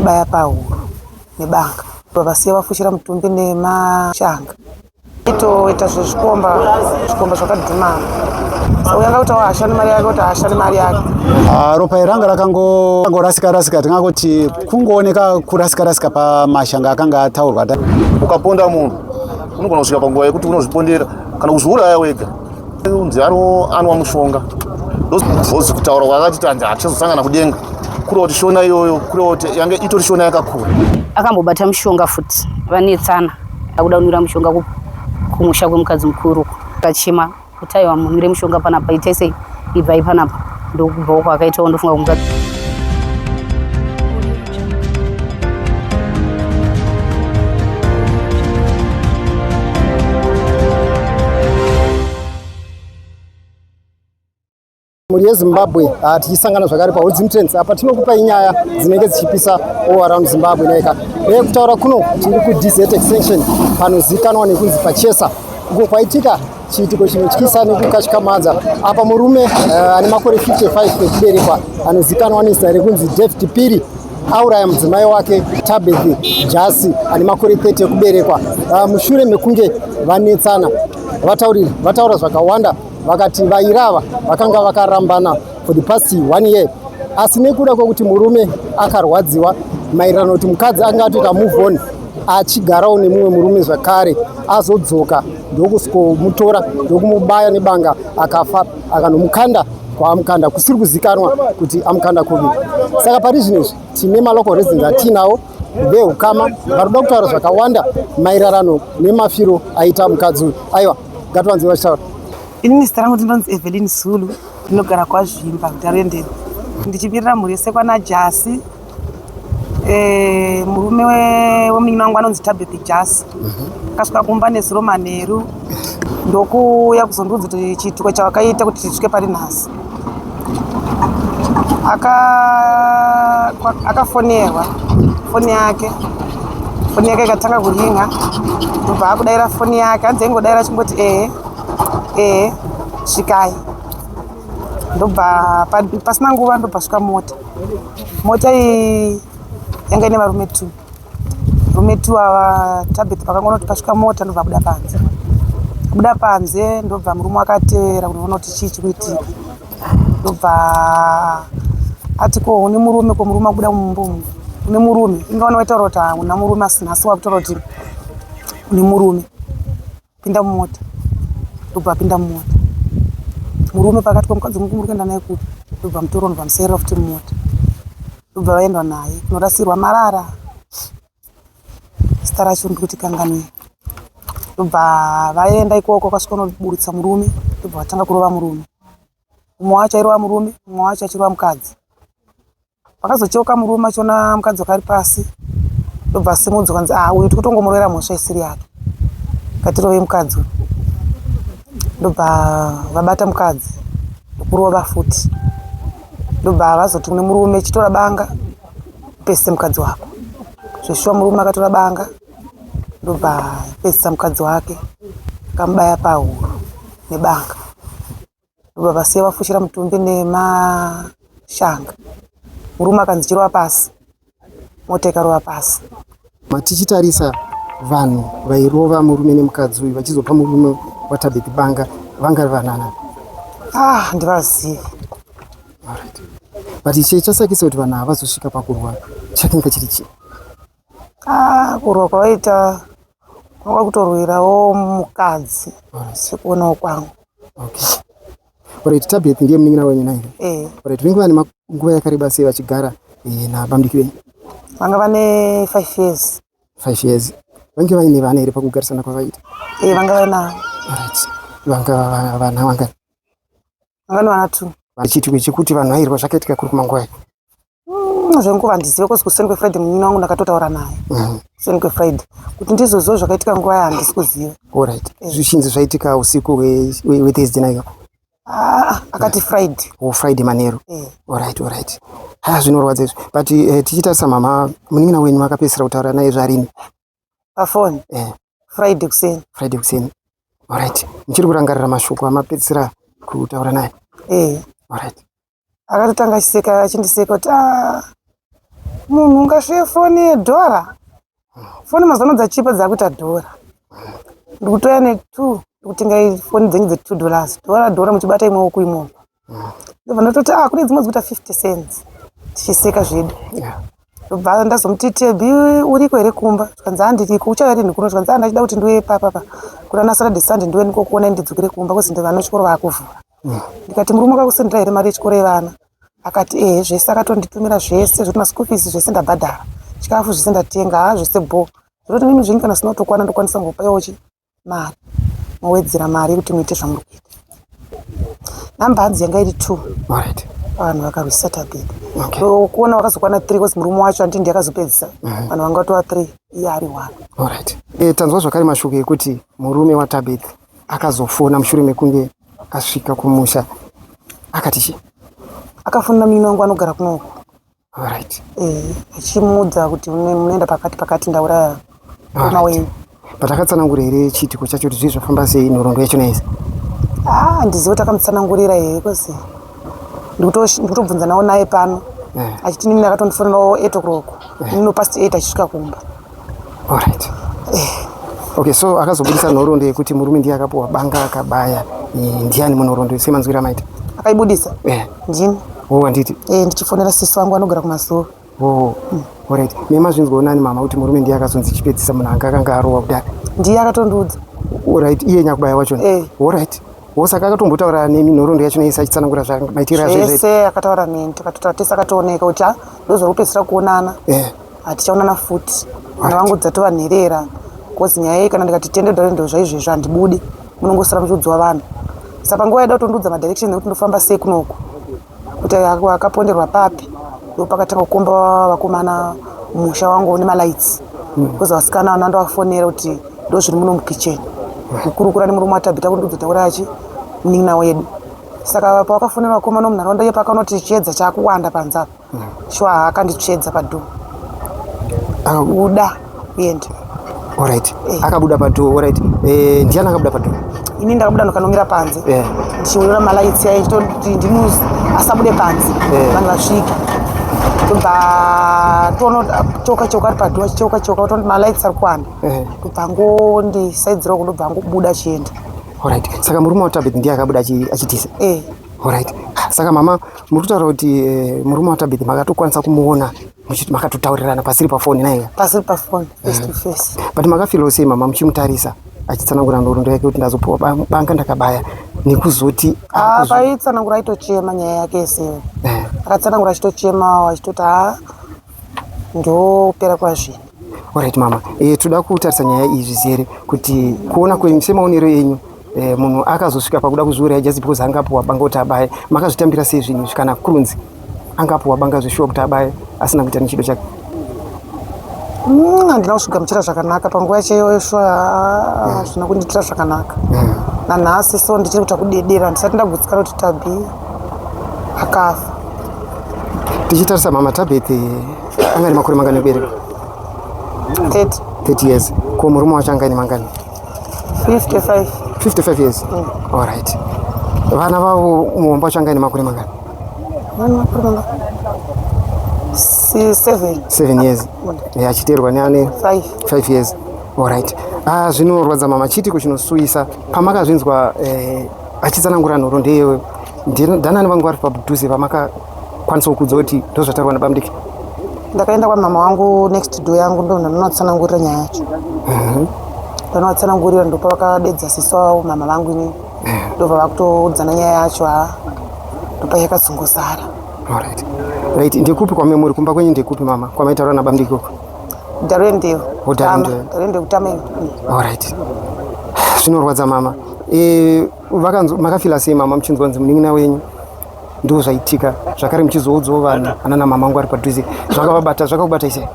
Akamubaya pahuro nebanga. Vasiya vafushira mutumbi nemashanga. Itoita zvezvikomba, zvikomba zvakadhumana. Saka uyo anga kuti haashandi mari yake kuti haashandi mari yake. Ah, ropa iri ranga rakangorasika rasika tingangoti kungooneka kurasika rasika pamashanga akanga ataurwa. Ukaponda munhu unogona kusvika panguva yekuti unozvipondera kana kuzviuraya wega. Unzi anwa mushonga ndozi kutaura kwakati tanzi hatichazosangana kudenga kureva kuti shona iyoyo kureva kuti yange itori shona yakakura. Akambobata mushonga futi vanetsana akuda kunwira mushonga kumusha kwemukadzi mukuru kachema kuti aiwa munwire mushonga panapa itai sei ibvai panapa ndokubva uko akaitawo ndofunga kumukadzi. Mhuri yeZimbabwe ah, tichisangana zvakare paHodzim Trends apa tinokupai nyaya dzinenge dzichipisa all around Zimbabwe neka e kutaura kuno tiri kuDZ Extension panozikanwa nekunzi paChesa uko kwaitika chiitiko chinotyisa nekukatyamadza apa murume uh, ane makore 55 ekuberekwa anozikanwa nezita rekunzi David Piri auraya mudzimai wake Tabeth Jasi ane makore 30 ekuberekwa uh, mushure mekunge vanetsana vatauriri vataura zvakawanda vakati vairava vakanga vakarambana for the past one year asi nekuda kwekuti murume akarwadziwa maererano kuti mukadzi anga atoita move on achigarawo nemumwe murume zvakare azodzoka ndokusikomutora ndokumubaya nebanga akafa akanomukanda kwaamukanda kusiri kuzikanwa kuti amukanda kupi saka pari zvino izvi tine malocal residents atiinawo veukama vari kuda kutaura zvakawanda maererano nemafiro aita mukadzi uyu aiwa ngativanzwe vachitaura. Inini zita rangu ndinonzi Evelyn Zulu, ndinogara kwaZvimba kuTarendeni. Ndichimirira mhuri yese kwana Jasi. Eh, murume wemunin'ina wangu anonzi Tabeth Jasi. Akasvika kumba nezuro manheru ndokuuya kuzondiudza kuti chiitiko chawakaita kuti tisvike pari nhasi. Akafonerwa foni yake foni yake ikatanga kuringa ndobva akudaira foni yake hanzi aingodaira achingoti ehe ehe svikai ndobva pasina nguva ndobva svika mota mota iyi yanga ine varume two Varume two ava Tabeth pakangoona kuti pasvika mota ndobva abuda panze. Abuda panze ndobva murume akateera kunoona kuti chii chikuitika. Ndobva ati ko une murume ko murume akubuda mumba umu une murume inga vana vaitaura kuti hauna murume asi nhasi wakutaura kuti une murume. Pinda mumota ndobva apinda mumota murume pakati kwemukadzi wangu muri kuenda naye kupi ndobva mutora ndobva muserera futi mumota ndobva vaendwa naye kunorasirwa marara zita racho ndiri kuti kanganwe ndobva vaenda ikoko kwasvika unoburutsa murume ndobva vatanga kurova murume mumwe wacho airova murume mumwe wacho achirova mukadzi Pakazocheuka murume achiona mukadzi wake ari pasi ndobva asimudzwa kanzi ah uyu tikutongomurovera mhosva isiri yake ngatirovei mukadzi uyu ndobva vabata mukadzi ndokurova futi ndobva vazoti kune murume chitora banga upedzise mukadzi wako zveshuwa murume akatora banga ndobva pedzisa mukadzi wake akamubaya pahuro nebanga Ndobva vasiya vafushira mutumbi nemashanga. Murume akanzi chirova pasi, mota ikarova pasi. Tichitarisa vanhu vairova murume nemukadzi uyu vachizopa murume waTabeth banga vanga vanana. Ah, handivazivi. Alright. But chii chasakisa kuti vanhu ava vazosvika pakurwa chakanga chiri chii? Ah, kurwa kwavaita kwanga kutorwirawo mukadzi sekuonawo kwangu. Okay. Alright, Tabeth ndiye munin'ina wenyu naye. Eh. Alright, vengu vane nguva yakareba sei vachigara eh, nabamdiki venyu? Vanga vane 5 years. 5 years. Vange vaine vana here pakugarisana kwavaita? Eh, vanga vainavo. Alright. Vanga vana vangani? Vanga nevana 2. Chiitiko chekuti vanhu vairwa zvakaitika kuri kumanguva Zvenguva handizive kozi kuseni kwefriday munin'ina wangu ndakatotaura naye kuseni kwefriday kuti ndizoziva zvakaitika nguva ya handisi kuziva. Alright. Zvichinzi zvaitika usiku hwethursday night. Ah, akati Friday. Oh, Friday manheru. Alright, alright. Ha, zvinorwadza izvi. But tichitarisa mama munin'ina wenyu makapedzisira kutaura naye zvarini? Pafoni? Friday kuseni. Friday kuseni. Alright. Muchiri kurangarira mashoko amapedzisira kutaura naye? Alright. Akatotanga achiseka achindiseka kuti ah, Munhu ungasviye foni yedhora? Foni mazuva ano dzachipa dzakuita dhora. Ndikutoya netwo, ndikutenga foni dzenyu dze2 dollars, dhora dhora, muchibata imwoko imwoko. Ndobva ndatoti, ah, kune dzimwe dzikuita 50 cents, tichiseka zvedu. Ndobva ndazomuti, "Tebi, uriko here kumba?" Zvikanzi, "Handiriko." "Uchauya rinhi kuno?" Zvikanzi, "Ah, ndachida kuti ndiuye papapa kuna naSaturday, Sunday, ndiuye ndikokuona, ndidzokere kumba kuzi vana chikoro vaakuvhura." Ndikati, "Murume akakusendera here mari yechikoro yevana?" Akati, "Ehe, zvese akatonditumira zvese, zvekuti maschool fees zvese ndabhadhara, chikafu zvese ndatenga, haa, zvese bho." Zvinoti mimi zvenyu kana sina kutokwana, ndokwanisa kungopawo chi mari, mowedzera mari yekuti muite zvamuri kuita. Namba hanzi yanga iri two vanhu vakarwisa Tabitha. Kuona vakazokwana three, kozi murume wacho handiti ndiye akazopedzisa. Vanhu vanga vatova three, iye ari one. Alright. Tanzwa zvakare mashoko ekuti murume waTabeth akazofona mushure mekunge asvika kumusha. Akati chii? Akafonera munin'i wangu anogara kunoko. Achimuudza kuti munoenda pakati pakati, ndauraya mukoma wenyu. But akatsanangura here chiitiko chacho, kuti zvii zvafamba sei, nhoroondo yacho naise? Ah, handizivi kuti akamutsanangurira here, kozi ndikutobvunza nawo naye pano. Achiti nini akatondifonerawo 8 o'clock, nino past 8 achisvika kumba. Alright. Okay, so akazobudisa nhoroondo yekuti murume ndiye akapuwa banga akabaya. Ndiani munhoroondo, semanzwiro amaita? Akaibudisa ndini. Oh, handiti? Ndichifonera sisi vangu anogara kumasoro. Oh, alright. Memazvinzwawo nani, mama, kuti murume ndiye akazonzi chipedzisa munhu anga akanga arowa kudare? Ndiye akatondiudza. Alright, iye nyakubaya wacho? Eh. Alright. Wo saka akatombotaura nemi nhoroondo yacho neise, achitsanangura maitiro azvo? Zvese akataura neni, tikatotaura tese, akatooneka kuti ha, ndozvari kupedzisira kuonana. Hatichaonana futi. Vana vangu dzatova nherera, kozi nyaya iyi kana ndikati tende dare, ndo zvaizvezvi handibudi, munongosara muchiudziwa vanhu. Saka panguva yaida kutondiudza madirection ekuti ndofamba sei kunoku, kuti akaponderwa papi, ndo pakatanga kukomba vakomana musha wangu nemalights, kozi vasikana vana ndovafonera kuti ndo zviri muno mukicheni, kukurukura nemurume waTabhita kundiudza taura achi munin'ina wedu. Saka pavakafonera vakomana munharaunda iye, pakanoti chiedza chaakuwanda panze apa, shuwa akanditsvedza padoor, buda uende. Alright. Akabuda padoor, alright. Ndiani akabuda padoor? Ini ndakabuda, ndikanomira panze ndichiona malights ayo, chitoti ndimuzi asabude panze. Vanhu vasvike, tobva toona cheuka cheuka ari padoor, achicheuka cheuka, toti malights ari kuwanda. Ndobva ngondisaidzira uko, ndobva ngobuda achienda. Alright. Saka murume waTabeth ndiye akabuda achitiza? Eh. Alright. Saka mama, muri kutaura kuti murume waTabeth makatokwanisa kumuona, makatotaurirana pasiri pafoni naye? Pasiri pafoni, face to face. But makafeelawo sei, mama, muchimutarisa achitsanangura nhoroondo yake kuti ndazopuwa banga ndakabaya, nekuzoti Ah, paitsanangura aitochema nyaya yake yeseyo. Akatsanangura achitochema, achitoti ha, ndopera kwazvinhu. Alright, mama. Toda kutarisa nyaya iyi zvizere, kuti kuona kwenyu, semaonero enyu, munhu akazosvika pakuda kuzviuraya just because angapuwa banga kuti abaye, makazvitambira sei zvinhu izvi, kana kurunzi angapuwa banga zveshuwa kuti abaye asina kuita nechido chake? Handina kusvigamuchira zvakanaka panguva yacho iyoyo. Shuwa hazvina kundiitira zvakanaka nanhasi. So ndichiri kuita kudedera, ndisati ndagutsikana kuti Tabi akafa. Tichitarisa, mama, Tabeth anga ane makore mangani ekubereka? 30. 30 years. Ko murume wacho anga aine mangani? 55. 55 years. Alright. Vana vavo, muhomba wacho anga aine makore mangani? Vana makore mangani? 7. 7 years. Achiteerwa neane 5. 5 years. Alright. Ah, zvinorwadza, mama, chiitiko chinosuyisa. Pamakazvinzwa achitsanangura nhoroondo iyoyo, ndanani vangu vari padhuze vamakakwanisa kukudza kuti ndozvataurwa nabamudiki? Ndakaenda kwamama wangu, next door yangu, ndo ndanovatsanangurira nyaya yacho. Ndanovatsanangurira, ndopa vakadedza sisi wavo mama vangu inini, ndobva vakutoudzana nyaya yacho. Ha, ndopa yakazongozara. Alright. Right, ndekupi kwamemuri, kumba kwenyu ndekupi, mama, kwamaitaura nabamudiki uko? Darendeo. Oh, Darendeo. Darendeo kutama. Alright. Zvinorwadza, mama. Makafeela sei, mama, muchinzwa kunzi munin'ina wenyu ndo zvaitika, zvakare muchizoudzawo vanhu anana mama vangu ari padhuze? Zvakavabata, zvakakubata sei?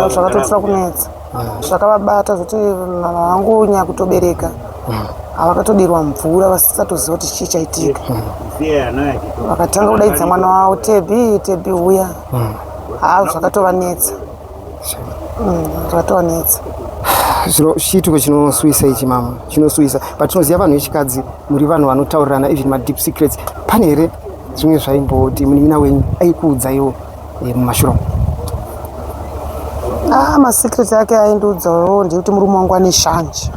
Zvakatopfuura kunetsa, zvakavabata zvoti mama vangu nyakutobereka havakatodirwa mvura, vasisatoziva kuti chii chaitika. Vakatanga kudaidza mwana wavo, "Tebi, Tebi, uya." Ha, zvakatovanetsa. Zvakatovanetsa. Zviro chiitiko chinosuwisa ichi, mama, chinosuwisa. But tinoziva vanhu vechikadzi muri vanhu vanotaurirana even madeep secrets. Pane here zvimwe zvaimboti munin'ina wenyu aikuudzaiwo mumashure umu? Ah, masecret ake aindiudzawo ndekuti murume wangu ane shanje.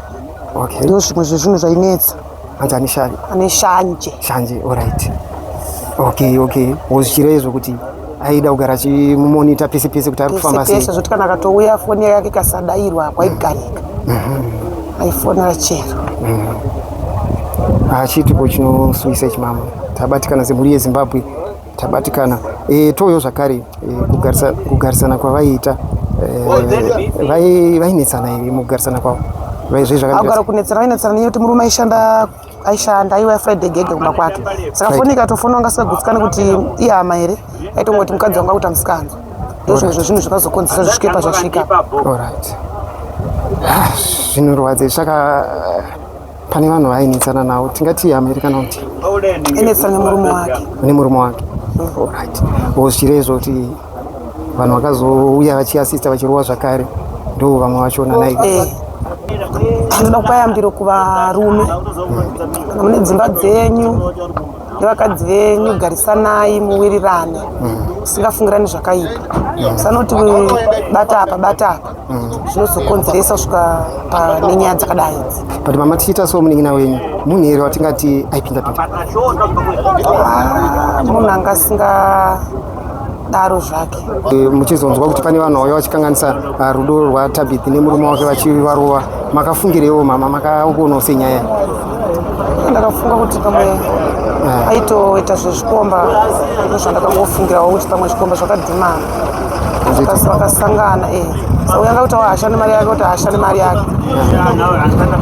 Okay. Ndizvo zvimwe zvezvinhu zvainetsa. Hanzi ane shanje. Ane shanje. Shanje, alright. Okay, okay. Wozvichira izvo kuti aida kugara achimumonita pese pese kuti ari kufamba sei. Pese zvekuti kana akatouya foni yake ikasadairwa kwaigarika. Aifonera chero. Ah, chiitiko chinosuwisa ichi mama. Tabatikana semhuri yeZimbabwe. Tabatikana. E, touyawo zvakare e, kugarisana kwavaiita e, vainetsana here mukugarisana kwavo? Agara kunetsana vainetsana nenyaya yekuti murume aishanda aishanda aiuya Friday gega kumba kwake, saka foni ikatofonwa anga asingagutsikani kuti ihama here, aitongoti mukadzi wangu akuita musikanzwa. Ndozvimwe zvezvinhu zvakazokonzesa zvisvike pazvasvika. Alright. Ah, zvinorwadza saka pane vanhu vainetsana navo, tingati ihama here kana kuti Ainetsana nemurume wake. Nemurume wake. Alright. Zvichireva izvo kuti vanhu vakazouya vachiasista vachirova zvakare ndo vamwe vachona nai? Eh, ndinoda kupa yambiro kuvarume: kana mune dzimba dzenyu nevakadzi venyu, garisanai muwirirane, musingafungirani zvakaipa. Musanoti bata apa, bata apa, zvinozokonzeresa kusvika pane nyaya dzakadai idzi. But mama, tichiita so, munin'ina wenyu munhu here watingati aipinda pinda? Ah, munhu anga asingadaro zvake. E, muchizonzwa kuti pane vanhu vauya vachikanganisa rudo rwaTabith nemurume wake vachivarova, makafungireiwo mama? Makaonawo senyaya? Ndakafunga kuti pamwe aitoita zvezvikomba. Ndozvandakangofungirawo kuti pamwe zvikomba zvakadhumana, vakasangana. E, saka uyanga kuti haashande mari yake, kuti haashande mari yake.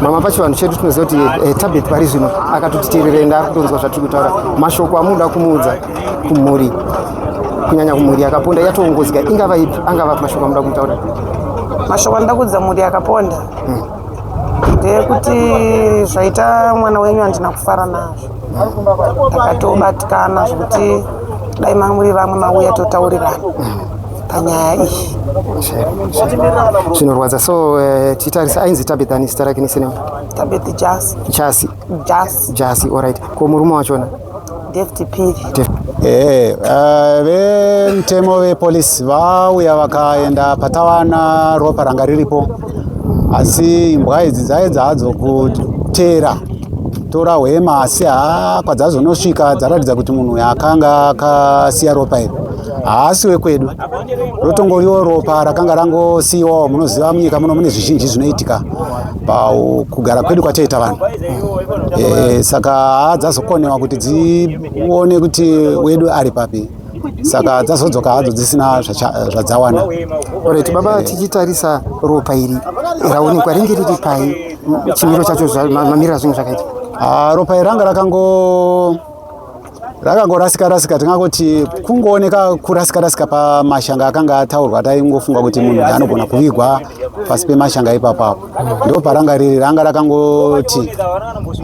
Mama, pachivanhu chedu tinoziva kuti Tabith pari zvino akatotiteerera ende ari kutonzwa zvatiri kutaura. Mashoko amunoda kumuudza kumhuri, kunyanya kumhuri yakaponda yatoongozika, ingava ipi, angava mashoko amunoda kumutaura? Mashoko anoda kuudza mhuri yakaponda ndeyekuti zvaita mwana wenyu handina kufara nazvo, ndakatobatikana zvekuti dai muri vamwe mauya totaurirana panyaya iyi. Zvinorwadza. So titarisa, ainzi Tabith ani zita rake nesurname? Tabeth Jasi. Chasi? Jasi. Jasi, alright. Ko murume wachona? David Piri. Ehe, vemutemo vepolisi vauya vakaenda patawana ropa ranga riripo, asi imbwa idzi dzaedza hadzo kuteera tora hwema, asi haa, kwadzazonosvika dzaratidza kuti munhu uyu akanga akasiya ropa iri haasi wekwedu, rotongoriwo ropa rakanga rangosiyiwawo. Munoziva munyika muno mune zvizhinji zvinoitika pakugara kwedu kwatoita vanhu. Saka haa, dzazokonewa kuti dzione kuti wedu ari papi, saka dzazodzoka hadzo dzisina zvadzawana. Alright baba, tichitarisa ropa iri raonekwa, ringe riri pai? Chimiro chacho, mamiriro azvinhu zvakaita? Ah, ropa iri ranga rakangorasika rasika, tingangoti kungooneka kurasika rasika pamashanga akanga ataurwa. Taingofunga kuti munhu anogona kuvigwa pasi pemashanga ipapapo, ndo paranga riri. Ranga rakangoti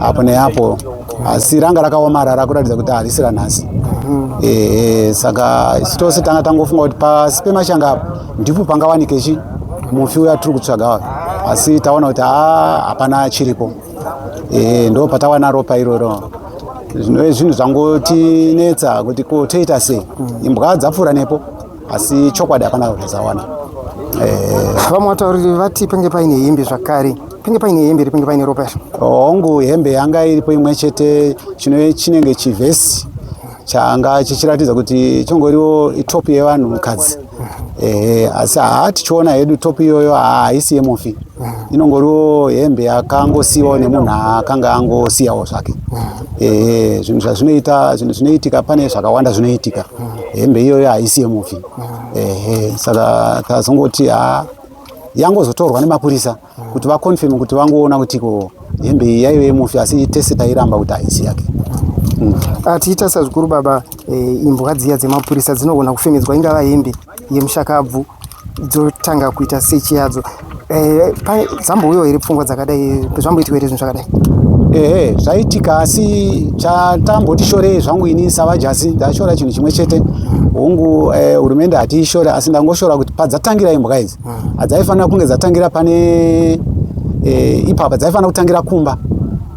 apo neapo, asi ranga rakaomarara kuratidza kuti harisi ranhasi. Saka isu tose tanga tangofunga kuti pasi pemashanga apo ndipo pangawanike chi mufi uya tiri kutsvaga, asi taona kuti haa, hapana chiripo. Ndo patawana ropa iroro. Zvinove zvinhu zvangotinetsa kuti ko toita sei, imbwa dzapfuura nepo, asi chokwadi hapana zvadzawana. Vamwe vatauriri vati penge paine hembe zvakare. Penge paine hembe here, penge paine ropa izvo? Hongu, hembe yanga iripo imwe chete, chinove chinenge chivhesi changa chichiratidza kuti chongoriwo itop yevanhukadzi. Ehe, asi haa, tichiona hedu top iyoyo haisi yemufi, inongoriwo hembe yakangosiyiwawo nemunhu akanga angosiyawo zvake. Ehe, zvinhu zvazvinoita, zvinhu zvinoitika, pane zvakawanda zvinoitika. Hembe iyoyo haisi yemufi. Ehe, saka tazongoti ha, yangozotorwa nemapurisa kuti vaconfirm, kuti vangoona kuti ko hembe iyi yaive yemufi, asi tese tairamba kuti haisi yake. Ah, tichitarisa zvikuru baba, imbwa dziya dzemapurisa dzinogona kufemedzwa ingava hembe yemushakabvu, dzotanga kuita search yadzo. Dzambouyawo here pfungwa dzakadai? Zvamboitika here zvinhu zvakadai? Ehe, zvaitika, asi chatamboti shorei zvangu ini savaJasi, ndashora chinhu chimwe chete. Hongu, hurumende hatiishore, asi ndangoshora kuti padzatangira imbwa idzi hadzaifanira kunge dzatangira pane ipapa, dzaifanira kutangira kumba.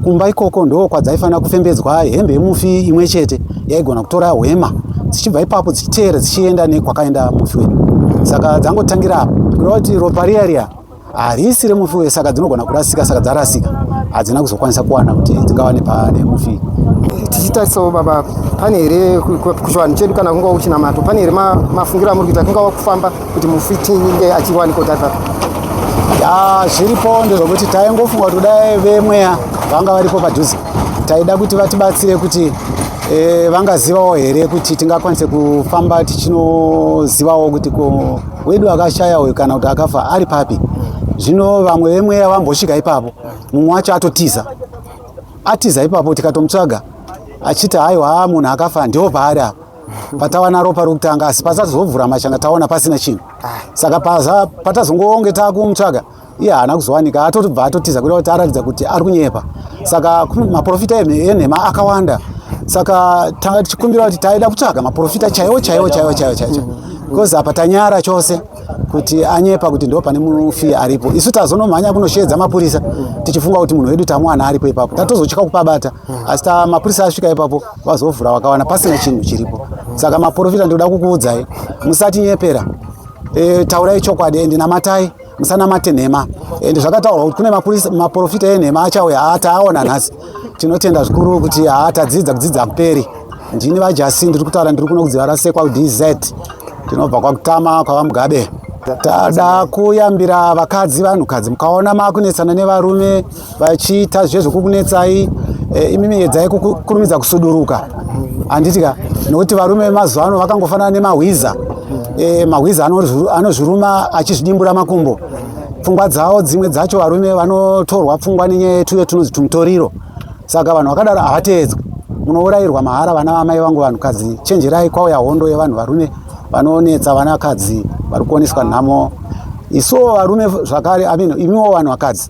Kumba ikoko ndo kwadzaifanira kufembedzwa hembe yemufi imwe chete yaigona kutora hwema, dzichibva ipapo dzichiteera dzichienda nekwakaenda mufi wedu. Saka dzangotangira apa, kureva kuti ropa riya riya harisi remufi uye, saka dzinogona kurasika. Saka dzarasika, hadzina kuzokwanisa kuwana kuti dzingawane pane mufi. Tichitarisawo baba, pane here kuchivanhu chedu kana kungava kuchinamato, pane here mafungiro amuri kuita, kungava kufamba kuti mufi tinge achiwanikwa kuti ari papi? Ya, zviripo. Ndezvokuti taingofunga kuti kudai vemweya vanga varipo padhuze, taida kuti vatibatsire kuti vangazivawo here kuti tingakwanise kufamba tichinozivawo kuti ko wedu akashaya uyu kana kuti akafa ari papi. Zvino vamwe vemweya vambosvika ipapo, mumwe wacho atotiza, atiza ipapo. Tikatomutsvaga achiti haiwa, munhu akafa ndiwo paari apa patawana ropa rokutanga, asi pasatozovhura mashanga taona pasina chinhu. Saka patazongonge taakumutsvaga, iye haana kuzowanika, atotobva atotiza, kuda kuti aratidza kuti ari kunyepa. Saka maprofita enhema akawanda, saka tanga tichikumbira kuti taida kutsvaga maprofita chaiwo chaiwo chaiwo chaiwo chaiwo, because apa tanyara chose kuti anyepa kuti ndo pane mufi aripo. Isu tazonomhanya kunosheedza mapurisa tichifunga kuti munhu wedu tamuwana aripo ipapo, tatozotya kupabata, asi mapurisa asvika ipapo vazovhura vakawana pasina chinhu chiripo. Saka maprofita, ndinoda kukuudzai, musatinyepera. Taurai chokwadi ende namatai, musanamate nhema. Ende zvakataurwa kuti kune maprofita enhema achauya, taaona nhasi. Tinotenda zvikuru kuti haa, tadzidza, kudzidza hakuperi. Ndini vaJasi, ndiri kutaura ndiri kuno kudziva rasekwa kuDZ, tinobva kwakutama kwavaMugabe. Tada kuyambira vakadzi, vanhukadzi, mukaona makunetsana nevarume vachiita zvezvokukunetsai, imimi edzai kukurumidza kusuduruka, handiti ka? Nokuti varume vemazuva ano vakangofanana nemahwiza. Mahwiza anozviruma achizvidimbura makumbo. Pfungwa dzavo dzimwe dzacho, varume vanotorwa pfungwa nenyaya yetuyo tunonzi tumutoriro. Saka vanhu vakadaro havateedzwi, munourayirwa mahara. Vana vamai vangu, vanhukadzi, chenjerai, kwauya hondo yevanhu varume vanonetsa vanakadzi vari kuoneswa nhamo. Isuwo varume zvakare, I mean, imiwo vanhu vakadzi,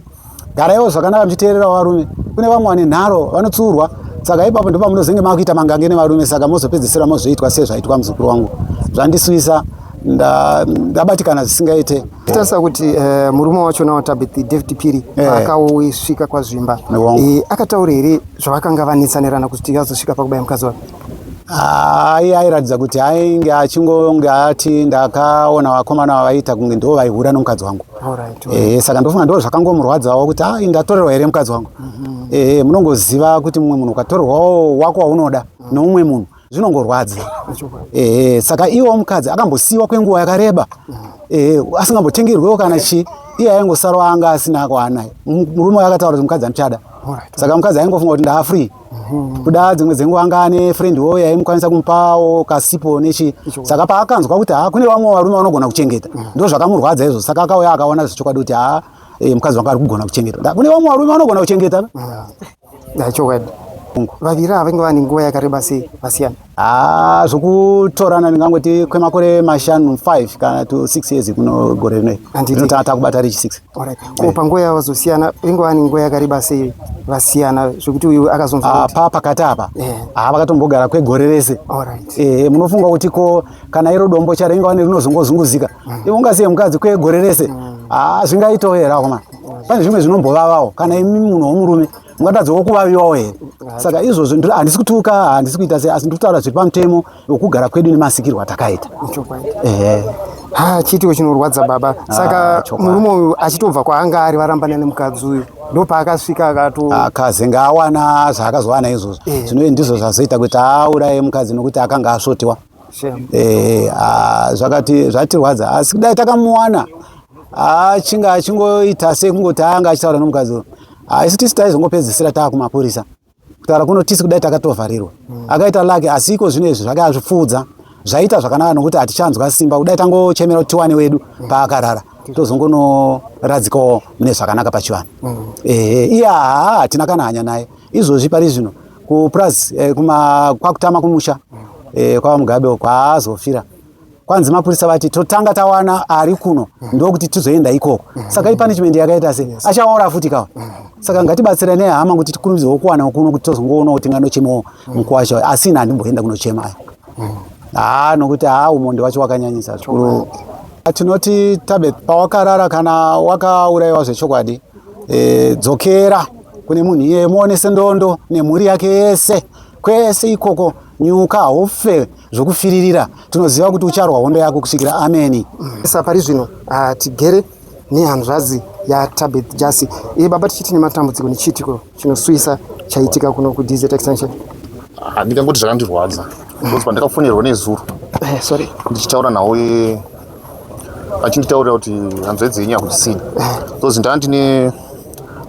garaiwo zvakanaka muchiteererawo varume. Kune vamwe vane nharo, vanotsurwa. Saka ipapo ndipo pamunozenge makuita mangange nevarume, saka mozopedzisira mozoitwa sezvaitwa muzukuru wangu. Zvandisuwisa, ndabatikana zvisingaite. Tarisa kuti murume wacho nawaTabeth, David Piri, akasvika kwaZvimba, akataura here zvavakanga vanetsanirana kuti azosvika pakubaya mukadzi wake? Ai, airatidza kuti ainge achingonge ati ndakaona vakomana vavaita kunge ndo vaihura nomukadzi wangu. Saka ndofunga ndo zvakangomurwadzawo kuti ai, ndatorerwa here mukadzi wangu? Munongoziva kuti mumwe munhu ukatorerwawo wako waunoda noumwe munhu, zvinongorwadza. Saka iwo mukadzi akambosiyiwa kwenguva yakareba, asingambotengerwewo kana chii, iye aingosarawo anga asina kwaanaye. Murume uyo akataura kuti mukadzi amuchada, saka mukadzi aingofunga kuti ndaa free. Kuda dzimwe dzenguva anga ane friend wo yaimukwanisa kumupawo kasipo nechi. Saka paakanzwa kuti ha, kune vamwe varume vanogona kuchengeta, ndo zvakamurwadza izvo. Saka akauya akaona zvechokwadi kuti ha, mukadzi wangu ari kugona kuchengeta. Kune vamwe varume vanogona kuchengeta. Chokwadi. Vaviri ava vange vane nguva yakareba sei vasiyana? Ha, zvokutorana ndingangoti kwemakore 5, 5 kana to 6 years kuno gore rinoi. Rinotanga takubata richi 6. Alright. Ko panguva yavazosiyana, vange vane nguva yakareba sei vasiyana zvekuti uyu akazonzwa kuti? Pa pakati apa, ha, vakatombogara kwegore rese. Munofunga kuti ko kana iro dombo charinga wane rinozongozunguzika, iwe ungasiye mukadzi kwegore rese? Ha, zvingaitawo here akomana? Pane zvimwe zvinombovavawo, kana imi munhu womurume mungatadzawo kuvaviwawo here? Saka izvozvo handisi kutuka, handisi kuita sei, asi ndiri kutaura zviri pamutemo wokugara kwedu nemasikirwo atakaita. Ehe. Ha, chiitiko chinorwadza baba. Saka murume uyu achitobva kwaanga ari varambana nemukadzi uyu, ndopaakasvika akato Akazenge awana zvaakazowana izvozvo. Zvino ndizvo zvazoita kuti auraye mukadzi, nokuti akanga asvotiwa. Shame. Zvakati zvatirwadza, asi kudai takamuwana achinge achingoita sekungoti anga achitaura nomukadzi uyu, isu tisi taizongopedzisira taakumapurisa. Kutaura kuno tisi kudai takatovharirwa. Akaita lake, asi iko zvino izvi zvake azvipfuudza, zvaita zvakanaka nokuti hatichanzwa simba. Kudai tangochemera kuti tiwane wedu paakarara, tozongonoradzikawo mune zvakanaka pachivanhu. Ehe, iye haa, hatina kana hanya naye izvozvi. Pari zvino kupurazi, kuma kwakutama kumusha kwavaMugabe uko haazofira. Kwanzi mapurisa vati totanga tawana ari kuno, ndokuti tizoenda ikoko. Saka ipunishment yakaita sei? Achaora futi kawa. Saka ngatibatsirane hama kuti tikurumidzewo kuwana kuno, kuti tozongoonawo tinganochemawo mukuwasha. Asi ini handimboenda kunochema aya, haa, nokuti haa, umondi wacho wakanyanyisa zvikuru. Tinoti Tabeth, pawakarara, kana wakaurayiwa zvechokwadi, dzokera kune munhu iyeye, muonese ndondo nemhuri yake yese. Kwese ikoko nyuka haufe zvokufiririra, tinoziva kuti ucharwa hondo yako kusvikira ameni. Sa pari zvino tigere nehanzvadzi yaTabeth Jasi. Iye baba tichiti nematambudziko nechiitiko chinosuwisa chaitika kuno kuDZ Extension. Ndingangoti zvakandirwadza because pandakafonerwa nezuro Sorry. Ndichitaura nawo achinditaurira kuti hanzvadzi yenyu hakuchisina, because ndanga ndine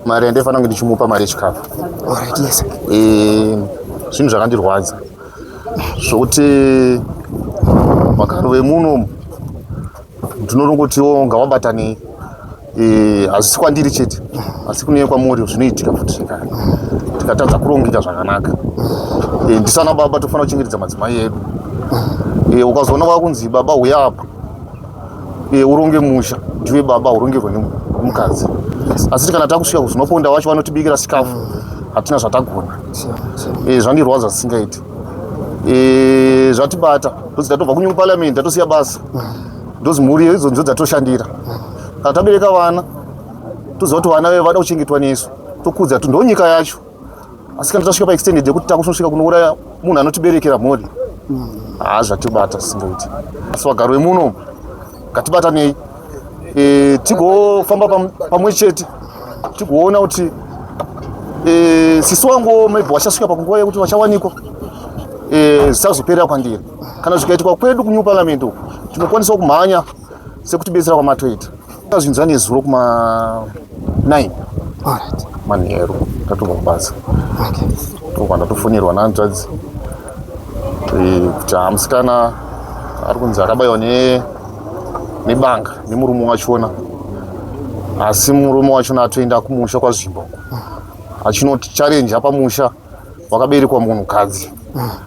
mari yandaifanira kunge ndichimupa, mari yechikafu. All right, yes. Zvinhu zvakandirwadza zvokuti vagari vemuno ndinongotiwo ngavabatanei. Hazvisi kwandiri chete, asi kune kwamuri zvinoitika futi zvekare tikatadza kurongeka zvakanaka. Ndisana baba tofanira kuchengetedza madzimai edu. Ukazoona wakunzi baba huya apa, uronge musha, ndiwe baba urongerwe nemukadzi. Asi kana takusvika kuzinoponda wacho vanotibikira sikafu, hatina zvatagona. Zvandirwadza zvisingaiti. Zvatibata ndozi tatobva kunew parliament, tatosiya basa, ndozi mhuri idzo ndidzo dzatoshandira. Kana tabereka vana, toziva kuti vana veve vada kuchengetwa nesu, tokudza kuti ndo nyika yacho. Asi kana tasvika paextended yekuti takusvika kunouraya munhu anotiberekera mhuri, haa, zvatibata zvisingaiti. Asi vagari vemuno ngatibatanei, tigofamba pamwe chete, tigoona kuti sisi wangu maybe vachasvika pakunguva yekuti vachawanikwa, zvisazoperera kwandiri. Kana zvikaitikwa kwedu kunew parliament uku, tinokwanisa kumhanya sekutibetsera kwamatoita. Zvinzwa nezuro kuma 9 All right. manheru, tatobva kubasa, tobva ndatofonерwa nahanzvadzi kuti hamusikana ari kunzi akabayiwa nebanga nemurume wachona, asi murume wachona atoenda kumusha kwaZvimba uko achinoti challenge pamusha wakaberekwa munhukadzi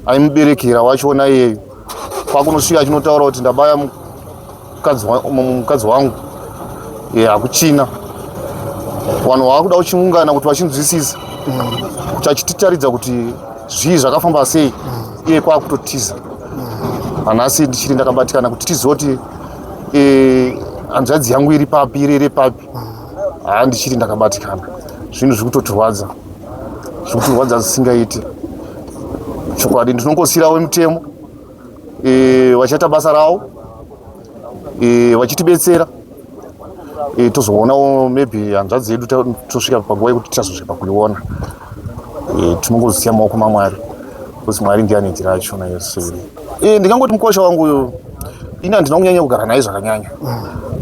aimuberekera wachona iyeyo. Kwakunosvika achinotaura kuti ndabaya mukadzi wangu, hakuchina vanhu vava kuda kuchiungana kuti vachinzwisisa kuti achititaridza kuti zvii zvakafamba sei. Iye kwakutotiza. Hanhasi ndichiri ndakabatikana kuti tizive kuti hanzvadzi yangu iri papi, irere papi. Haa, ndichiri ndakabatikana. Zvinhu zviri kutotirwadza, zviri kutirwadza zvisingaiti. Chokwadi ndinongosiyirawo mutemo, vachaita basa ravo, vachitibetsera. Tozoonawo maybe hanzvadzi yedu tosvika panguva yekuti tichazosvika pakuiona. Tinongozisiya maoko maMwari, because Mwari ndiye ane nzira yachona yose. Ndingangoti mukosha wangu uyu, ini handina kunyanya kugara naye zvakanyanya,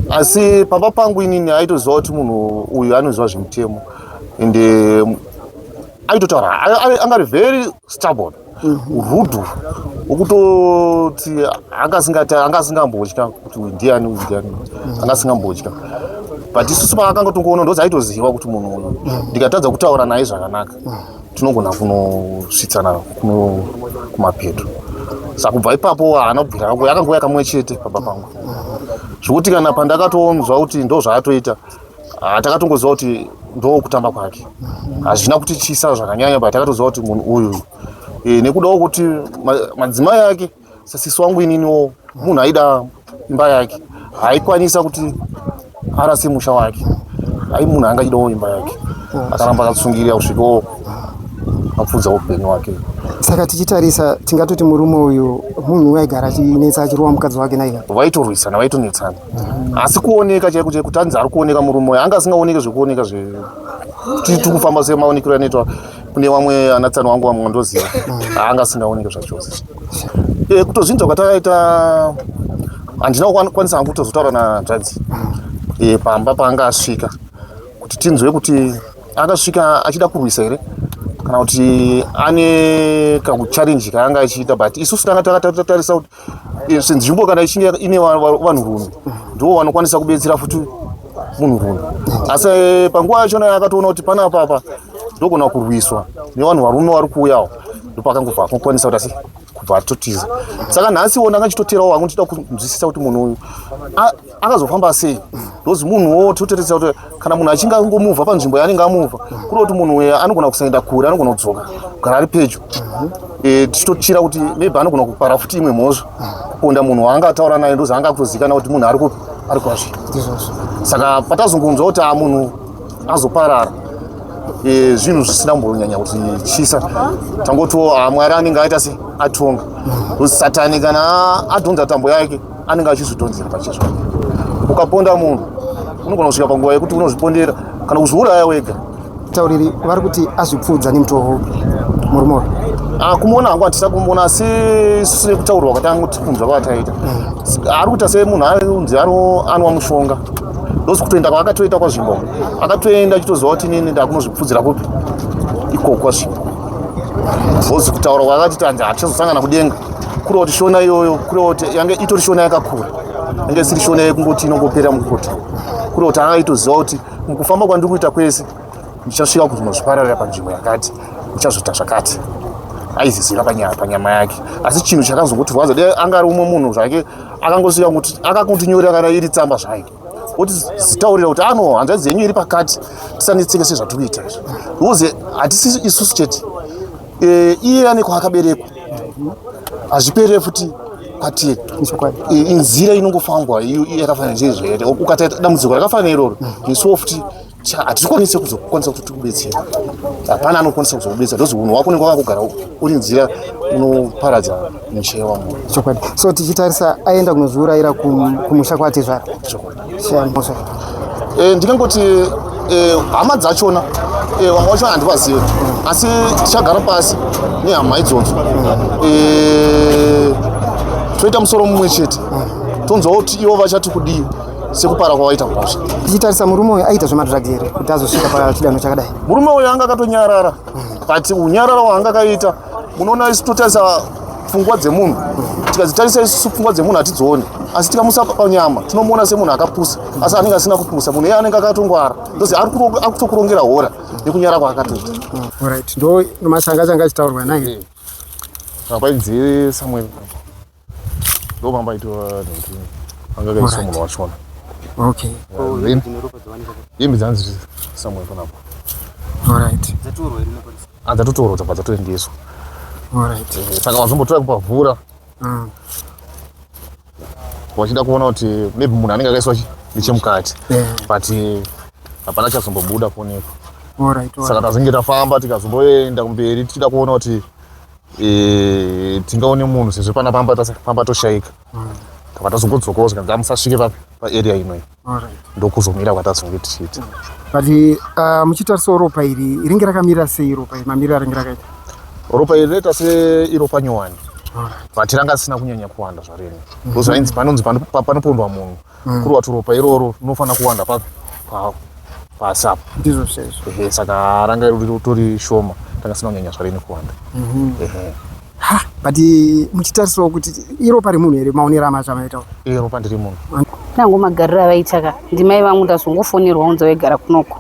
asi pamba pangu inini aitoziva kuti munhu uyu anoziva zvemutemo, ende aitotaura anga ari very stubborn, rude, wokutoti anga asingambotya kuti uyu ndiani, uyu ndiani, anga asingambotya. But isusu paakangotongoona ndozi aitoziva kuti munhu uyu ndikatadza kutaura naye zvakanaka tinogona kunosvitsana kuno kumapeto. Saka kubva ipapo haana kubvira yakangouya kamwe chete pamba pangu, zvokuti kana pandakatonzwa kuti ndo zvaatoita, takatongoziva kuti ndo kutamba kwake. Hazvina kutityisa zvakanyanya, but takatoziva kuti munhu uyu, nekudawo kuti madzimai ake sasisi wangu ininiwo munhu aida imba yake, haikwanisa kuti arase musha wake. Ai munhu anga achidawo imba yake, akaramba akatsungirira kusvikawo apfuudza upenyu hwake. Saka tichitarisa tingatoti murume uyu munhu aigara achinetsa, achirova mukadzi wake naiye? Vaitorwisana, vaitonetsana, asi kuoneka chaiko chaiko kuti anzi ari kuoneka murume uyu, anga asingaoneki zvekuoneka tiri kufamba semaonekero anoitwa kune vamwe anatsani wangu vamwe vandoziva, anga asingaoneki zvachose. Kutozvinzwa kwatakaita, handina kukwanisa hangu kutozotaura nahanzvadzi pamba paanga asvika kuti tinzwe kuti akasvika achida kurwisa here kana kuti ane kakuchallenge kaanga achiita. But isusu tanga takatarisa kuti senzvimbo kana ichinge ine vanhurume, ndo vanokwanisa kubetsera futi munhurume. Asi panguva yachona akatoona kuti panapa apa ndogona kurwiswa nevanhu varume vari kuuyawo, ndopakangobva akokwanisa kuti asi kubva atotiza. Saka nhasiwo ndanga chitoterawo hangu ndichida kunzwisisa kuti munhu uyu akazofamba sei, ndozi munhuwo totarisa kuti kana munhu achinge angomuvha panzvimbo yaanenge amuvha, kuri kuti munhu uyu anogona kusaenda kure, anogona kudzoka kugara ari pedyo. Tichitotyira kuti maybe anogona kupara futi imwe mhosva, kuponda munhu waanga ataura naye, ndozi anga akutozivikana kuti munhu ari kupi, ari kwazvino. Ndizvozvo. Saka patazongonzwa kuti munhu azoparara. E, zvinhu zvisina kumbonyanya kuti chisa tangotiwo ah, mwari anenge aita se atonga satani kana adhonza tambo yake anenge achizvidhonzera pachezvake ukaponda munhu unogona kusvika panguva yekuti unozvipondera kana kuzviuraya wega tauriri vari kuti azvipfuudza nemutoo murume uyu ah, kumuona hangu hatisa kumuona asi isusu nekutaurwa kwatanga tikunzwa kwataita mm. ari kuita semunhu anzi anwa mushonga ndozi kutoenda kwaakatoita kwazvimbo akatoenda achitoziva kuti inini ndakunozvipfudzira kupi ikoko kwazvimbo bhozi kutaura kwaakati tanzi hatichazosangana kudenga kureva kuti shona iyoyo kureva kuti yange itori shona yakakura yange isiri shona yekungoti inongopera mukota kureva kuti anga aitoziva kuti mukufamba kwandiri kuita kwese ndichasvika kuzvinozvipararira panzvimbo yakati ndichazoita zvakati aizizira panyama yake asi chinhu chakazongotirwadza dai anga ari umwe munhu zvake akangosvika kuti akakuntinyorera kana iri tsamba zvayo oti zitaurira kuti ano ah, hanzvadzi yenyu iri pakati tisanetseke sezvatiri kuita izvi because hatisi isusu chete e, iye ane kwaakaberekwa hazvipere futi kwatiri e, inzira inongofambwa yakafanana neizvo ukataita dambudziko rakafanana iroro nesuwo futi hatikwanise kuzokwanisa kuti tikubetsera hapana anokwanisa kuzokubetsera ndozi unhu wako unenge wakangogara uri nzira unoparadza misha yevamwe chokwadi so tichitarisa aenda kunozviurayira kumusha kwatezvara chokwadi eh, ndingangoti eh, hama dzachona eh, vamwe vacho handivazive asi tichagara pasi nehama idzodzo toita musoro mumwe chete tonzwa kuti ivo vachati kudii sekupara kwavaita mhosva. Tichitarisa murume uyu aita zvemadrugs here kuti azosvika pachidanho chakadai? Murume uyu anga akatonyarara but unyarara waanga akaita munoona isu totarisa pfungwa dzemunhu tikadzitarisa isusu pfungwa dzemunhu hatidzioni asi tikamusa panyama tinomuona semunhu akapusa asi anenge asina kupusa munhu iye anenge akatongwara ndozi ari kutokurongera hora nekunyara kwaakatoita. Alright, ndo mashanga changa achitaurwa naye. Apainzi Samuel. Ndo pamba aitwa nekuti anga akaiswa munhu wachona. Okay. Hembe dzanzi somewhere panapo. Alright. Dzatorwa here nepolice? Ah, dzatotorwa dzabva dzatoendeswa. Alright. Eh, saka vazombotora kupavhura. Vachida kuona kuti maybe munhu anenge akaiswa nechemukati. Yeah. But eh, hapana chazombobuda kuonekwa. Alright. Saka tazonge tafamba tikazomboenda kumberi tichida kuona kuti e, tingaone munhu sezvo pana pamba pamba toshaika mm. tava tazongodzokawo zvikanzi amusasvike papi paarea inoyi ndokuzomira kwatazonge tichiita mm. but uh, muchitarisawo ropa iri ringe rakamira sei ropa iri mamiriro aringe rakaita ropa iri rinoita seiropa nyowani but ranga risina kunyanya kuwanda zvarino because mm -hmm. panonzi panopondwa munhu mm. kuri wati ropa iroro rinofanira kuwanda papi pasi apo ndizvo chaizvo ehe saka ranga ritori shoma tanga sina kunyanya zvarini kuwanda mhm. ehe ha but muchitarisawo kuti iropa remunhu here maonero amacho amaitawo iropa ndiri munhu nangu magariro avaita ka ndimai vangu ndazongofonerwa unzi vaigara kunoko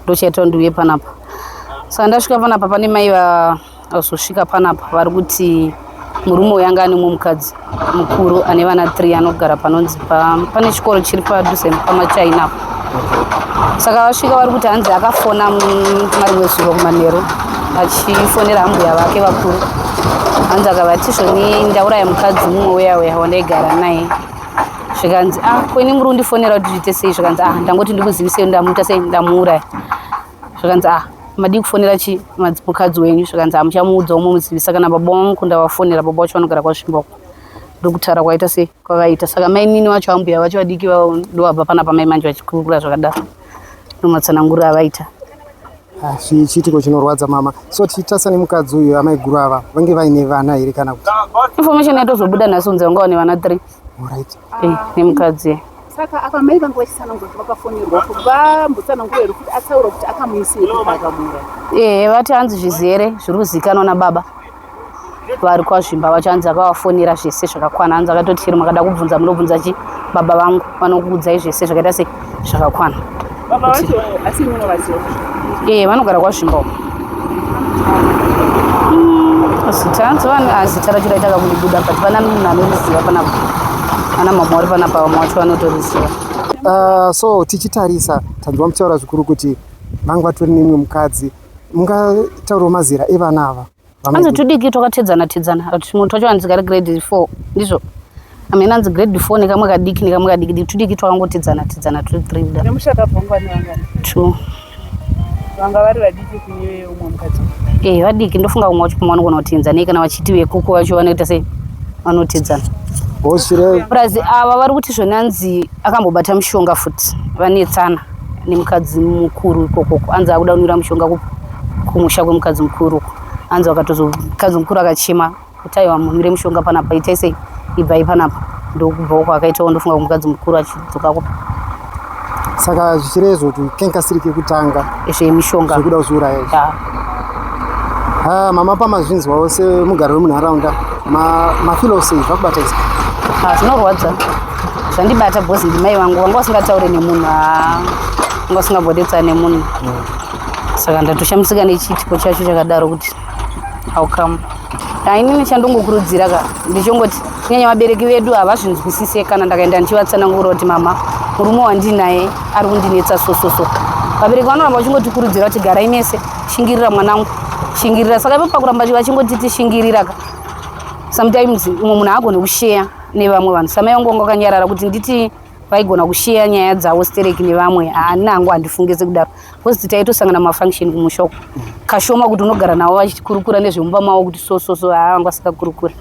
ndochaita ndiuye panapa saka ndasvika panapa pane mai Azosvika panapa vari kuti murume uyu anga ane mumwe mukadzi mukuru ane vana 3 anogara panonzi pa, pane chikoro chiri padhuze pamachina apo saka vasvika vari kuti hanzi akafona marimwe zuro kumanheru achifonera ambuya vake vakuru hanzi akavati zvoni ndauraya mukadzi mumwe uya uya wandaigara naye zvikanzi ah ko ini muri kundifonera kuti zviite sei zvikanzi ah ndangoti ndikuzivisei ndamuita sei ndamuuraya zvikanzi ah madii kufonera chi mukadzi wenyu zvikanzi hamuchamuudza umomuzivisa kana baba vangu ndavafonera baba vacho vanogara kwasvimboko ndokutaura kwaita sei kwavaita saka mainini vacho ambuya vacho vadiki vavo ndovabva panapa mai manje vachikurukura zvakadaro ndomatsananguriro avaita ah, chiitiko chinorwadza mama so tichitarisa nemukadzi uyu amaiguru ava vange vaine vana here kana kuti information yatozobuda nhasi unzi vanga vane vana three right. Eh, nemukadzi Saka apa mai vanga vachitsanangura kuti vakafonerwa vambotsanangura here kuti ataura kuti akamuisei kuti akamuuraya? Ehe, vati hanzi zvizere zviri kuzikanwa nababa vari kwazvimba vacho hanzi akavafonera zvese zvakakwana hanzi akatoti chero makada kubvunza munobvunza chi baba vangu vanokuudzai zvese zvakaita sei zvakakwana Baba vacho asi munovaziva? Ehe, vanogara kwazvimba uko. Zita hanzi vane ah, zita racho raita kakundibuda but pana munhu anoriziva panapa ana mama vari panapa vamwe vacho vanotoriziva. Uh, so tichitarisa tanzwa muchitaura zvikuru kuti vanga vatori nemumwe mukadzi mungataurawo mazera evana ava hanzi tudiki twakatedzana tedzana tumwe twacho hanzi kari grade 4 ndizvo amene anzi grade 4 nekamwe kadiki nekamwe kadiki tudiki twakangotedzana tedzana turi 3 kuda nemushakabvu vangani vangani 2 Vanga vari vadiki kune umwe mukadzi? Eh, vadiki ndofunga umwe wacho kumwe vanogona kutiinza nei kana vachiti vekuku vacho vanoita sei vanotidzana. Plus ava vari kuti zvonanzi akambobata mushonga futi vanetsana nemukadzi mukuru ikokoko anzi akuda kunwira mushonga kumusha kwemukadzi mukuru uko anzi vakatozo mukadzi mukuru akachema kuti aiwa munwire mushonga panapa itai sei ibvai panapa ndokubva uko akaitawo ndofunga kumukadzi mukuru achidzoka kupa Saka zvichirezvo kuti kenga siri kekutanga zvemishonga zvekuda kuzviuraya izvi. Ah, mama pamazvinzwawo semugari wemunharaunda mafilo sei zvakubata izvi? Ah, zvinorwadza zvandibata bhozi ndimai vangu vanga vasingataure nemunhu ah, vanga vasingambodetsana nemunhu. Saka ndatoshamisika nechiitiko chacho chakadaro kuti how come. Inini chandongokurudzira ka ndichongoti kunyanya vabereki vedu havazvinzwisise kana ndakaenda ndichivatsanangura kuti mama murume wandinaye ari kundinetsa so so so. Vabereki vanoramba vachingotikurudzira kuti garai mese, shingirira mwanangu, shingirira. Saka ipo pakuramba vachingotiti shingirira ka sometimes umwe munhu haagoni kusheya nevamwe vanhu. Samai vangu vanga vakanyarara kuti nditi vaigona kusheya nyaya dzavo stereki nevamwe, haana hangu handifunge sekudaro because taitosangana mumafunction kumusha uko kashoma kuti unogara navo vachikurukura nezvemumba mavo kuti so so so, haa vanga vasingakurukuri.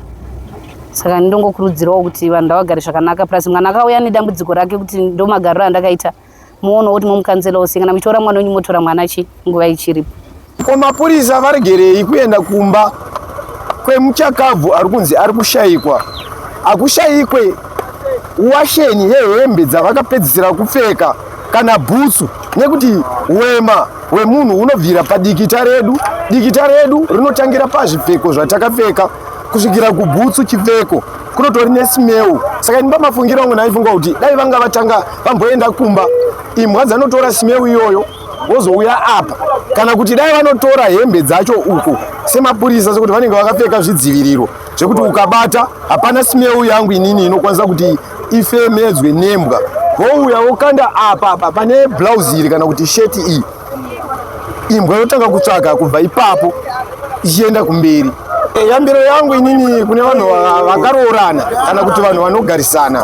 Saka ndongokurudzirawo kuti vanhu ngavagare zvakanaka plus mwana akauya nedambudziko rake kuti ndomagariro andakaita muonawo kuti momukanzelawo sei kana muchitora mwana wenyu motora mwana chi nguva ichiripo. Ko mapurisa varegerei kuenda kumba kwemuchakabvu ari kunzi ari kushayikwa? Hakushayikwe washeni yehembe dzavakapedzisira kupfeka kana bhutsu, nekuti wema hwemunhu hunobvira padikita redu. Dikita redu rinotangira pazvipfeko zvatakapfeka kusvikira kubhutsu, chipfeko kunotori nesimeu. Saka ini pamafungiro angu ndaifunga kuti dai vanga vatanga vamboenda kumba, imbwa dzanotora simeu iyoyo vozouya apa, kana kuti dai vanotora hembe dzacho uko semapurisa, sekuti vanenge vakapfeka zvidziviriro zvekuti ukabata hapana simeu yangu inini inokwanisa kuti ifemedzwe nembwa. Vouya vokanda apa apa pane blouse iri kana kuti sheti iyi, imbwa yotanga kutsvaga kubva ipapo ichienda kumberi. Yambiro yangu inini kune vanhu vakaroorana kana kuti vanhu vanogarisana,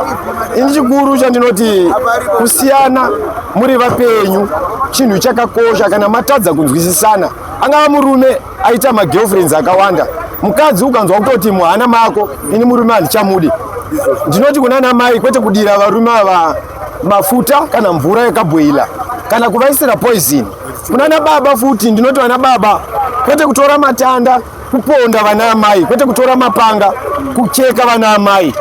ini chikuru chandinoti kusiyana muri vapenyu chinhu chakakosha. Kana matadza kunzwisisana, angava murume aita magirlfriends akawanda, mukadzi ukanzwa kutoti muhana mako ini murume handichamudi, ndinoti kuna namai kwete kudira varume ava mafuta kana mvura yakabhoila kana kuvaisira poison. Kunana baba futi ndinoti vana baba kwete kutora matanda kuponda vana amai, kwete kutora mapanga kucheka vana amai.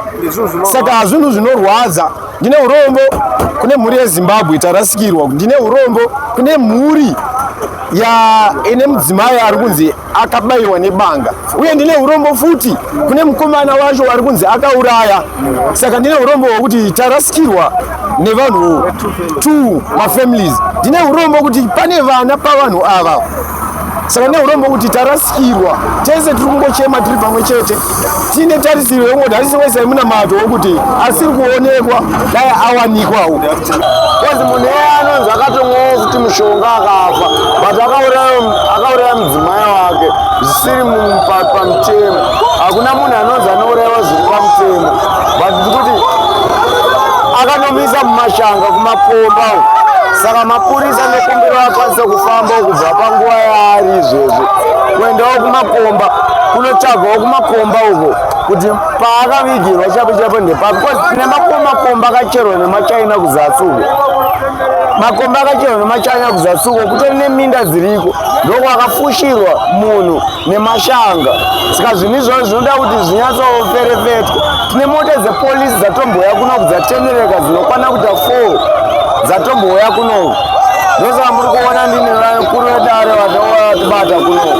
Saka zvinhu zvinorwadza. Ndine urombo kune mhuri yeZimbabwe tarasikirwa. Ndine urombo kune mhuri ya ine mudzimai ari kunzi akabayiwa nebanga, uye ndine urombo futi kune mukomana wacho ari kunzi akauraya. Saka ndine urombo hwekuti tarasikirwa nevanhu 2 mafamilies. Ndine urombo kuti pane vana pavanhu ava. Saka ndine urombo kuti tarasikirwa tese, tiri kungochema tiri pamwe chete, tiine tarisiro yekungoti hatisi kuisai munamato wekuti asiri kuonekwa dai awanikwawo. Kozi munhu iye anonzi akatomwawo futi mushonga akafa, but akauraya mudzimai wake zvisiri pamutemo. Hakuna munhu anonzi anourayiwa zviri pamutemo, but ndikuti akanomisa mumashanga kumakomba uko. Saka mapurisa nekumbiro akwanise kufamba kubva panguva yaari izvezvi kuendawo kumakomba kunotsvagawo kumakomba uko kuti paakavigirwa chapo chapo ndepapi, because tine makomba akacherwa nemaChina kuzasi uko, makomba akacherwa nemaChina kuzasi uko kutori neminda dziriko, ndokwakafushirwa munhu nemashanga. Saka zvinhu izvozvo zvinoda kuti zvinyatsoferefetwa. Tine mota dzepolisi dzatombouya kunoku dzatendereka dzinokwana kuita 4 dzatombouya kunoku. Ndosaka muri kuona ndine vakuru vedare vatibata kunoku.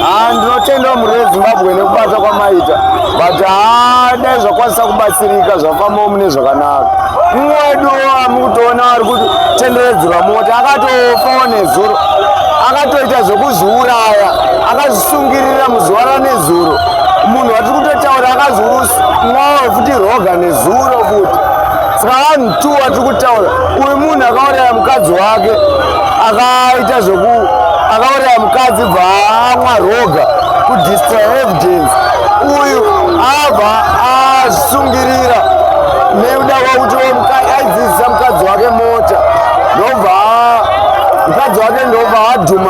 Haa, ndinotendawo mhuri yeZimbabwe nekubata kwamaita, but haa, dai zvakwanisa kubatsirika zvafambawo mune zvakanaka. Mumwe wedu amukutoona ari kutenderedzerwa mota akatofawo nezuro, akatoita zvekuzviuraya, akazvisungirira muzuva ranezuro. Munhu watiri kutotaura akazomwawo futi roga nezuro futi. Saka vanhu 2 watiri kutaura, uyu munhu akauraya mukadzi wake, akaita zveku akauraya mukadzi bva amwa roga kudestroy evidence, uyu abva azvisungirira nekuda kwekuti aidzidzisa mukadzi wake mota, ndobva mukadzi wake ndobva adhuma.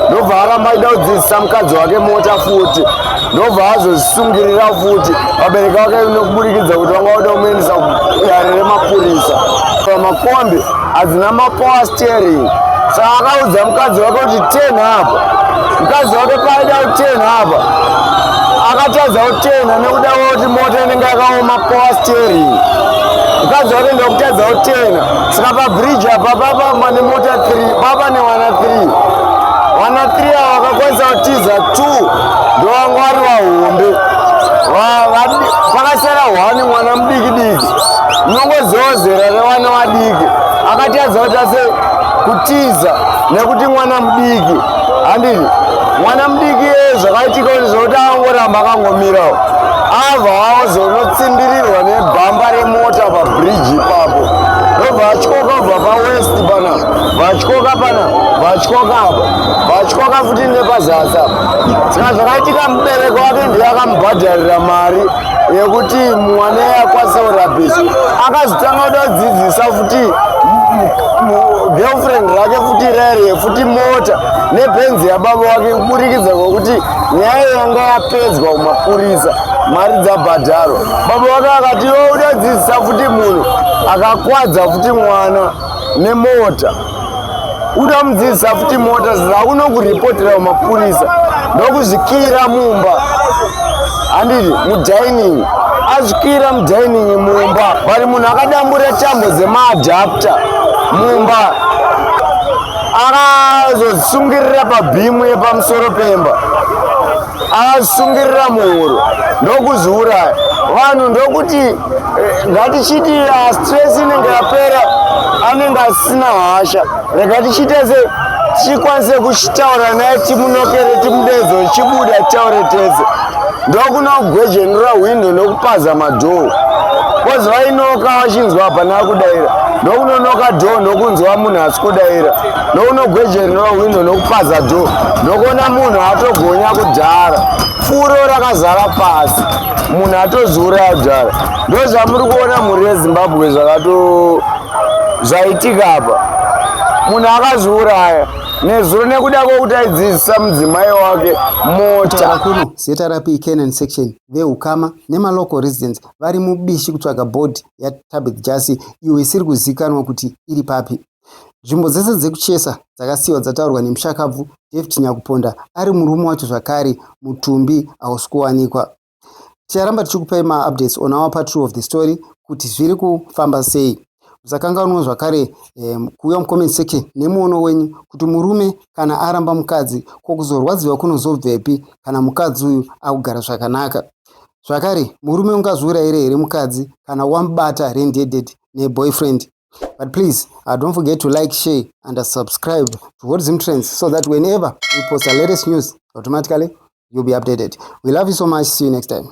Ndobva aramba aida kudzidzisa mukadzi wake mota futi, ndobva azozvisungirira futi vabereki vake nekuburikidza kuti vanga vada kumuendesa kudare remapurisa. Makombi hadzina mapower steering, saka akaudza mukadzi wake kuti ten apa. Mukadzi wake paaida kutena apa akatadza kutena nekuda kwekuti mota inenge yakaoma power steering. Mukadzi wake ndokutadza kutena, saka pabridge apa papa nemota 3, papa nevana 3. Vana 3 ava vakakwanisa kutiza, 2 ndovanga vari vahombe, pakasara 1 mwana mudiki diki, unongozivawo zera revana vadiki. Akatadza kuti ase kutiza nekuti mwana mudiki, handiti? Mwana mudiki zvakaitika kuti zvokuti angoramba akangomirawo, abva azonotsimbirirwa nebhamba remota pabridge ipapo, ndobva atyoka kubva pawaist pana, vatyoka pana, vatyoka apa, vatyoka futi nepazasi apa. Saka zvakaitika, mubereki wake ndiye akamubhadharira mari yekuti mwana akwanise kurapisa. Akazotanga kuda kudzidzisa futi girlfriend rake futi rere futi mota nebhenzi yababa wake, kuburikidza kwekuti nyaya yanga yapedzwa kumapurisa, mari dzabhadharwa. Baba wake akati, "Iwe uda kudzidzisa futi munhu akakwadza futi mwana nemota, uda mudzidzisa futi mota, zvakunokuripotera kumapurisa." Ndokuzvikira mumba, handiti, mudining. Azvikira mudining mumba, but munhu akadambura tambo dzemaadapter mumba, akazosungirira pabeam yepamusoro pemba, akasungirira muhuro, ndokuzviuraya. Vanhu ndokuti ngatichiti stress inenge yapera, anenge asina hasha, rega tichiite se tichikwanise kuchitaura naye, timunokere, timudedzo, chibuda titaure tese. Ndokunogwejenura hwindo nokupaza madoor, kozi vainoka vachinzwa hapana kudaira. Ndokunonoka door, ndokunzwa munhu asi kudaira. Ndokunogwejenura hwindo nokupaza door, ndokuona munhu atogonya kudhara, furo rakazara pasi, munhu atozviuraya kudhara. Ndozvamuri kuona, mhuri yeZimbabwe, zvakato zvaitika apa. Munhu akazviuraya nezuro nekuda kwokuti aidzidzisa mudzimai wake mota. Kuno ZRP Canaan section, veukama nemalocal residents vari mubishi kutsvaga body yaTabeth Jasi, iyo isiri kuzivikanwa kuti iri papi. Nzvimbo dzese dzekuchesa dzakasiyiwa dzataurwa nemushakabvu David Nyakuponda ari murume wacho zvakare, mutumbi hausi kuwanikwa. Ticharamba tichikupai maupdates on our part two of the story kuti zviri kufamba sei. Musakanganwa zvakare kuuya mucomment section nemuono wenyu kuti murume kana aramba mukadzi, ko kuzorwadziwa kunozobvepi kana mukadzi uyu akugara zvakanaka? Zvakare, murume ungazviurayire here mukadzi kana wamubata red-handed neboyfriend? But please don't forget to like, share and subscribe to World Zim Trends so that whenever we post the latest news, automatically you'll be updated. We love you so much. See you next time.